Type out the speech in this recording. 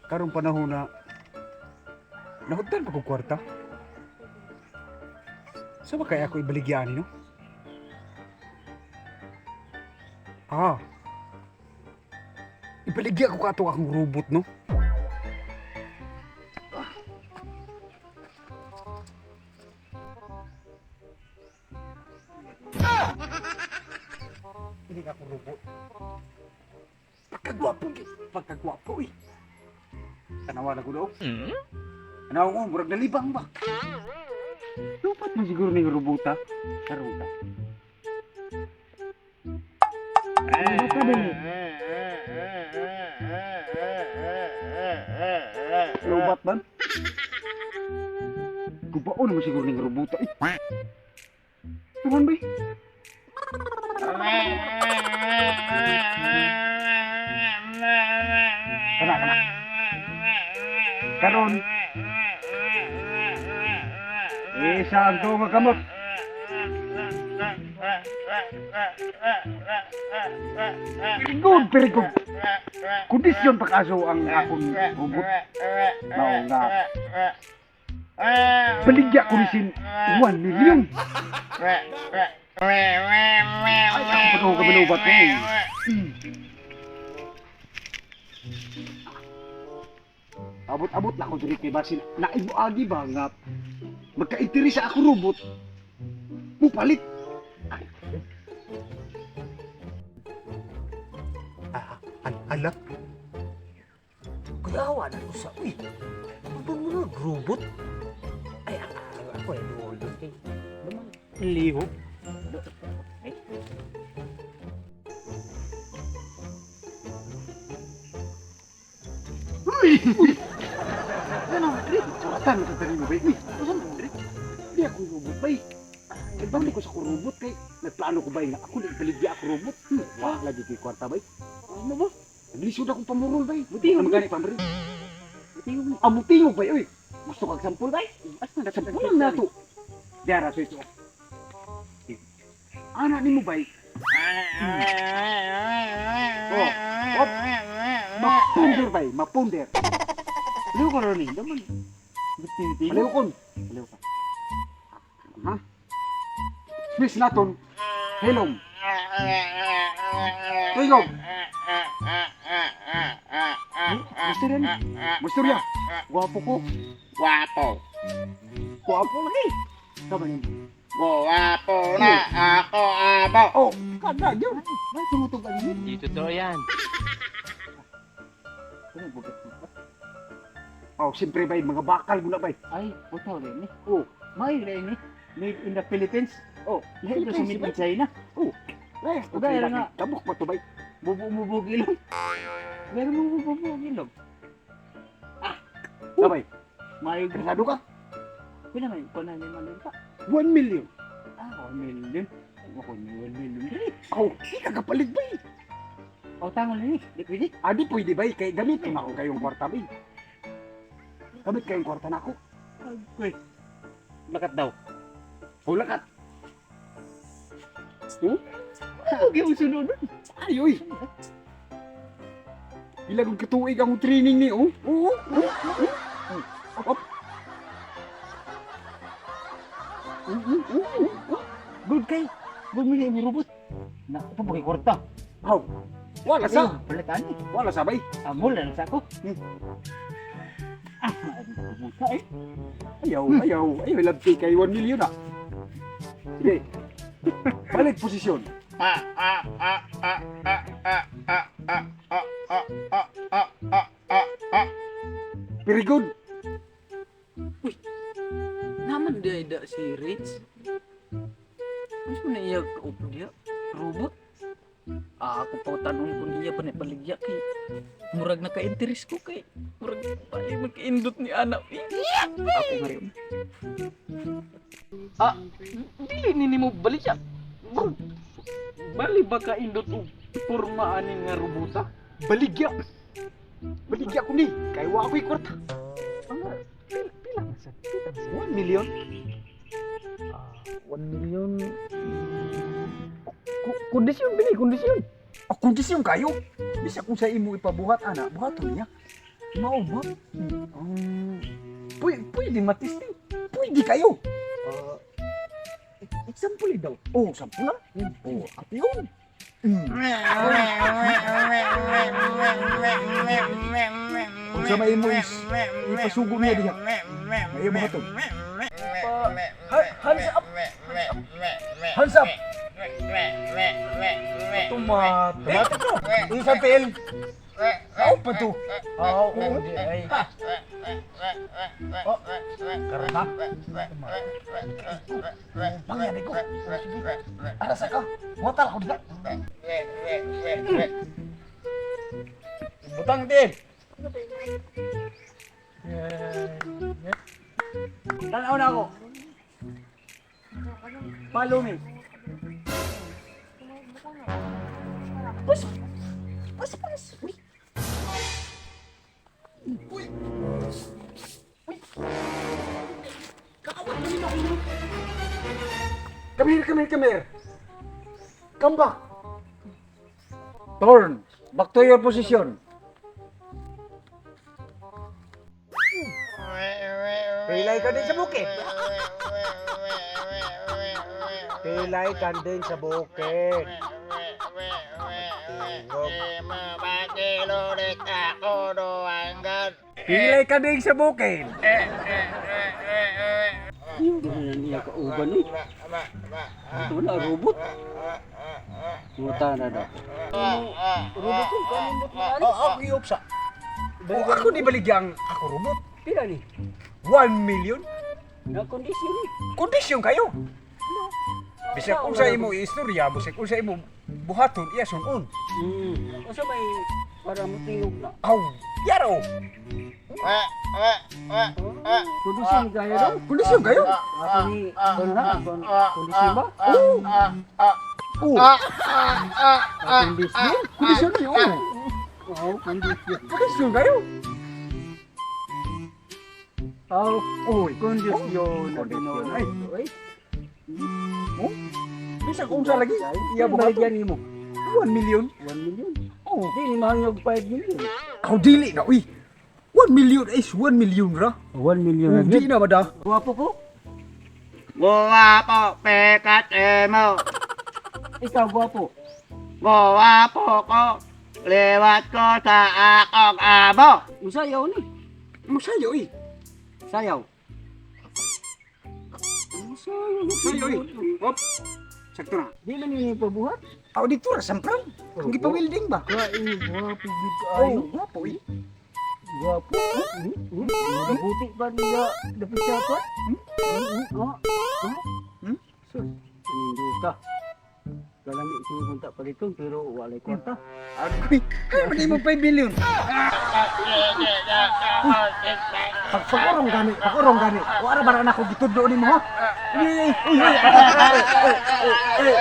Karong panahon na nahutdan pa ko kwarta. Sa ba kaya ako ibaligyan ni, no? Ah. Ibaligya ko kato akong robot, no? Hindi ka akong robot. Pagkagwapo, gyud. Pagkagwapo, eh. Tanawa na ko daw. Tanawa ko, murag nalibang ba? Lupat mo siguro ning robota. Karon ka. Robota din eh. Lubat man. Gubaon naman siguro ning robota. Eh. Tuhan ba eh? Kana, kana. Karon. Isa ang tuong kamot. Very good, very good. Kondisyon pa kaso ang akong robot. Mao nga. Baligya ko ni sin 1 million. Ay, ako pa ako kabalubat ko eh. Abot-abot na ako diri kay basin. Naibuagi ba nga magka-interes sa ako robot? Mupalit. Ah, ala. Kuyawa na ko sa uy. Ano mo na robot? Ay, ako ay duol kay. Naman liho. Ay. Uy! Uy! Ano, dre? Suratan ka diri mo, bay. Uy, usan mo, dre? Di ako robot, bay. Nagbalik ko sa akong robot kay nagplano ko bay nga ako na ibaligya ako robot. Wa lagi kay kwarta bay. Ano ba? Naglisod akong pamurol bay. Mutingog, Ano gani pamurol? Tingog ni. Ah, mutingog bay, uy. Gusto kag sampol bay? Asa na Sampol lang nato. Diara so ito. Ana nimo bay. Oh, op. Mapunder bay, mapunder. Liho ko ron eh. Naman. Tingog. Aliw kon. Liho ka. Ha? Miss naton. Helom. Tingog. Gusto rin. Musturya. Gwapo ko. Guwapo. Gwapo ni. Tama ni. Guwapo na ako abo. Oh, kada gyud. Ay, tumutog ang yun. Di totoo yan. Ano bugat mo pa? Oh, siyempre bay mga bakal guna bay. Ay, putaw rin eh. Oh, May rin eh. Made in the Philippines. Oh, Lahi Philippines, sa made ba? in China. Eh, Ugay nga. Tabok pa to bay. Bubu-bubog ilong. Meron mo bubog ilong. Sabay. Mayo Interesado ka? Pila man ko na ni man pa. 1 million. Ah, 1 million. Ako ni 1 million. Oh, di ka kapalit bay. O tangon ni, di pwede. Adi pwede bay kay gamitin ako kayong kwarta bay. Gamit kayong kwarta na ako. Uy. Lakat daw. Hula ka. Ano gyud sunod? Ay, uy. Ilang kong katuig ang training ni, oh. Oo, oo, oo. Op. Oo. Good kay. Good mi ni robot. Na pa ba kay kwarta? Aw. Wala sa. Palit ani. Wala sa bay. Amol na sa ako. Ah, buta eh. Ayaw, ayaw, ayaw, labti kay 1 million ah. Sige. Balik posisyon. Ah ah ah ah ah ah ah ah ah ah ah ah ah ah ah. Very good. Naman di ay da si Rich. Mas mo na iya kaupo diya? Robot? Ah, ako pa tanong kung iya pa na baligya kay murag naka-interest ko kay murag bali magkaindot ni anak eh. Ako nga rin. Ah, dili ni nimo baligya. Bro, bali ba ka indot og porma ani nga robota? Baligya. Baligya ko ni. Kay wa ako'y kwarta. Ang pila pila man sa pila man sa 1 million. Ah, 1 million. Kondisyon bini, kondisyon. O kondisyon kayo. Bisa kung sa imo ipabuhat ana, buhaton niya. Mao ba? Pwede matesting. Pwede kayo. Example eh daw. Oh, sampu na. Oh, ato yun. Unsa may imo is ipasugo niya diha. May imo hatod. Hands up. Hands up. Automatic. Eh, Isa PL. Ako pa to. Ah, oo, di ay. Oh, karon ha. Pangyari ko. Sige. Arasa ka. Watal ko diha. Butang din. Tanaw na ako. Follow me. Pas, pas, pas. Uy. Uy. Uy. Kakawat mo nila ako. Come here, come here, come here. Come back. Turn. Back to your position. Pilay ka din sa bukid. Pilay ka din sa bukid. Pilay ka din sa bukid. Hindi na niya kauban eh. Ito na, robot. Muta na daw. Robot ko, kanindot na Oo, ako giupsa. Oh, ako ni baligyang ako robot. Pila ni? 1 million. Na kondisyon eh. Kondisyon kayo. Bisag unsa imo istorya, bisag unsa imo buhaton, iya sunon. Unsa may para mo tingog na. Aw, yaro. Kondisyon kaya daw. Kondisyon kayo. Ato ni kon ha, kon kondisyon ba? Oo. Oo. Kondisyon. Kondisyon na yun. Oo, kondisyon. Kondisyon kayo. Aw, Uy, kondisyon na Kondisyon. Ay, ay. Oh. Bisag unsa lagi, iya Iya buhaton. baligyan nimo. 1 million. 1 million. Oh, Di ni mahal 5 million. aw dili na uy. 1 million is 1 million ra. 1 million Oh, di na ba da? Guwapo ko. Guwapo, pekat emo. Ikaw guwapo. Guwapo ko. Lewat ko sa akong amo. Usayaw ni. Musayo uy. Sayaw. Sayaw. Sayo uy. Hop. Sakto na. Di man ni pabuhat. Aw dito ra sampran. Kung gipawilding ba? Kain guwapo gid kaayo. Oh, guwapo uy. Guwapo. Mabuti pa niya dapat siya pa. Oh. Hmm? Sus, ka. Kalami siya kontak paliton pero walay kwarta. Agoy. Ay, man imo 5 million. Pagpagurong gani, pagurong gani. O ara bara na ako gitudlo nimo ha. Uy, uy, uy, uy, uy, uy, uy, uy.